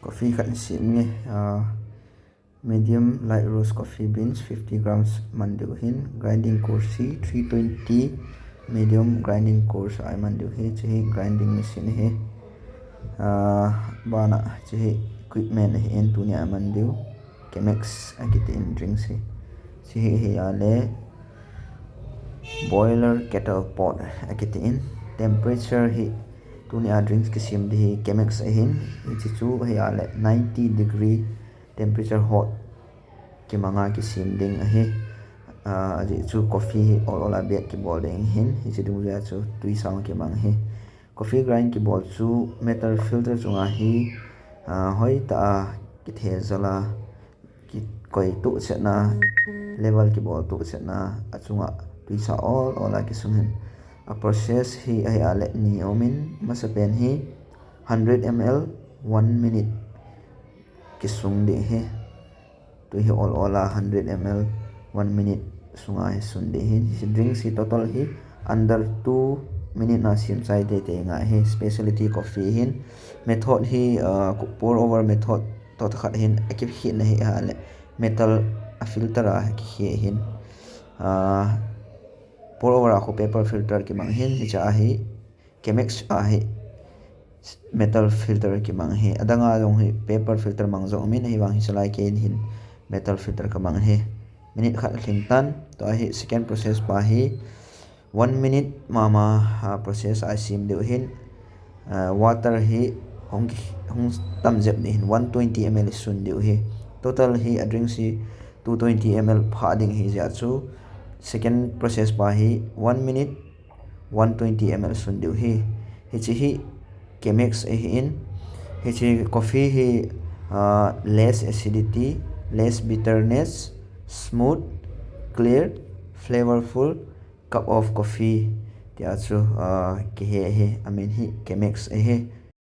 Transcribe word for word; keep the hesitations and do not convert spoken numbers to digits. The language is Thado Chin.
Coffee khat isem nge, ah, medium light roast coffee beans fifty grams man diu hin, grinding course hi three twenty medium grinding course a iman diu hi, hiche hi grinding machine ahi. Ah, bana hiche hi equipment ahin, tunia iman diu. Chemex akiti in drinks hi. Hiche hi ahile boiler kettle pot akiti in. Temperature hi tunia drinks kisem ding hi Chemex ahin. Hiche chu ahile ninety degree temperature hot kimanga kisem ding ahi. Ah, ajeh chu coffee hi ol ol a bek kibol ding ahin. Hiche dungjuia chu twi sang kimang ahi. Coffee grind kibol chu metal filter chunga hi, ah, hoitah a kithejal a, kikoi tohchetna, level kibol tohchetna, achunga twisa ol ol a kisung ahin. A process hi ahile ni aumin, amasapen hi hundred M L one minute kisung ding ahi. Twi hi ol ol a hundred M L one minute sunga hi sun ding ahi. Hiche drinks hi total hi under two minute na sem chai teitei ngai ahi, specialty coffee ahin. Method hi, ah, pour over method toh khat ahin, akikhetna hi ahile metal a filter a kikhe ahin. Ah, pour over a khu paper filter kimang ahin, hiche a hi Chemex a hi metal filter kimang ahi. Adanga jong hi paper filter mang jong aumin, ahivang hiche lai kei hin metal filter kamang ahi. Minute khat alhing tan, tua hi second process pa hi one minute mama, ah, process a isem diu ahin. Ah, water hi hung ki-, hung tam jep ding ahin, one twenty M L isun diu ahi. Total hi a drinks hi two twenty M L phah ding ahi jeh chu second process pa hi one minute one twenty M L sun diu ahi. Hiche hi Chemex ahin. Hiche coffee hi, ah, less acidity, less bitterness, smooth, clear, flavorful cup of coffee tia chu, ah, kihe ahi. Amin hi Chemex ahi.